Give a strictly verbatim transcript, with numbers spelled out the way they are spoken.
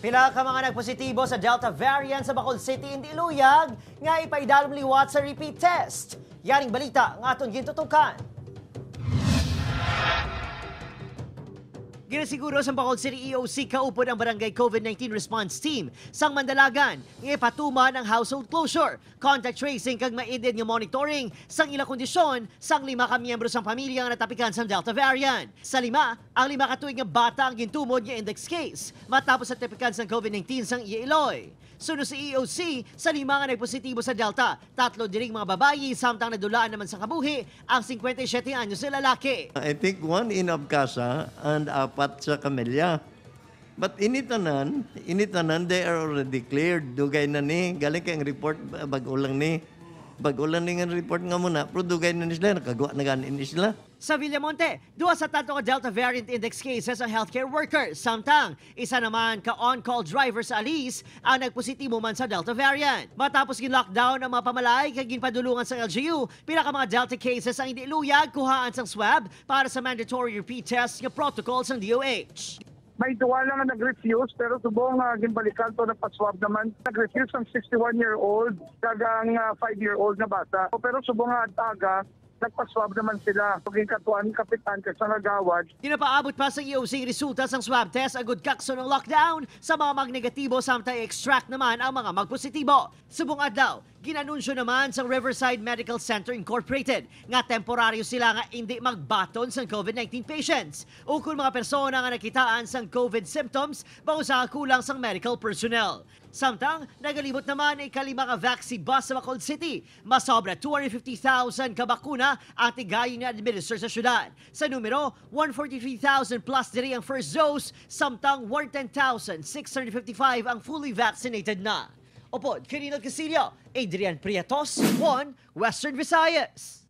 Pila ka mga nagpositibo sa Delta variant sa Bacolod City indi luyag nga ipaidalom liwat sa repeat test. Yaning balita nga aton gintutukan. Ginasiguro sang Bacolod City E O C kaupod ang Barangay COVID nineteen Response Team sang Mandalagan nga ipatuman ang household closure, contact tracing kag maid-id nga monitoring sang ila kondisyon sang lima ka miyembro sang pamilya nga natapikan sang Delta variant. Sa lima, ang lima ka tuig nga bata ang gintumod nga index case matapos natapikan sang COVID nineteen sang iya iloy. Suno sa E O C, sa lima nga nagpositibo sa Delta, tatlo diri mga babayi, samtang nadulaan naman sa kabuhi ang singkwenta y siyete anyos nga lalaki. I think one in Abcasa and apat sa Camellia. But ini tanan, ini tanan, they are already cleared. Dugay na ni, galing kay ang report, bag-o lang ni. Bag-o lang ni nga report nga muna, pero dugay na ni sila, nakagwa na gani ni sila. Sa Villamonte, duha sa tatlo ka Delta variant index cases ang healthcare workers. Samtang, isa naman ka on-call driver sa Aliz ang nagpositibo man sa Delta variant. Matapos gin-lockdown ang mga pamalay kag ginpadulungan sang L G U, pila ka mga Delta cases ang indi luyag kuhaan sang swab para sa mandatory repeat test nga protocol sang D O H. May duha lang nga nag-refuse, pero subong nga ginbalikan to, nagpa-swab naman. Nag-refuse ang sixty-one-year-old kag ang, ah, five-year-old nga bata. Pero subong nga aga, nagpa-swab naman sila. So, ginkatuan ni kapitan kag sang kagawad. Ginapaabot pa sang E O C ang resulta sang swab test agud kakson ang lockdown sa mga magnegatibo, samtang i-extract naman ang mga magpositibo. Subong adlaw, gin-anunsyo naman sang Riverside Medical Center Incorporated nga temporaryo sila nga indi magbaton sang COVID nineteen patients ukon mga persona nga nakitaan sang COVID symptoms bangod sa kulang sang medical personnel. Samtang, nagalibot naman ang ikalima ka vaccine bus sa Bacolod City. Masobra two hundred fifty thousand ka bakuna ang tigayon nga administer sa syudad. Sa numero, one forty-three thousand plus diri ang first dose, samtang one ten thousand six hundred fifty-five ang fully vaccinated na. Upod kay Rinald Castillo, Adrian Prietos, One Western Visayas.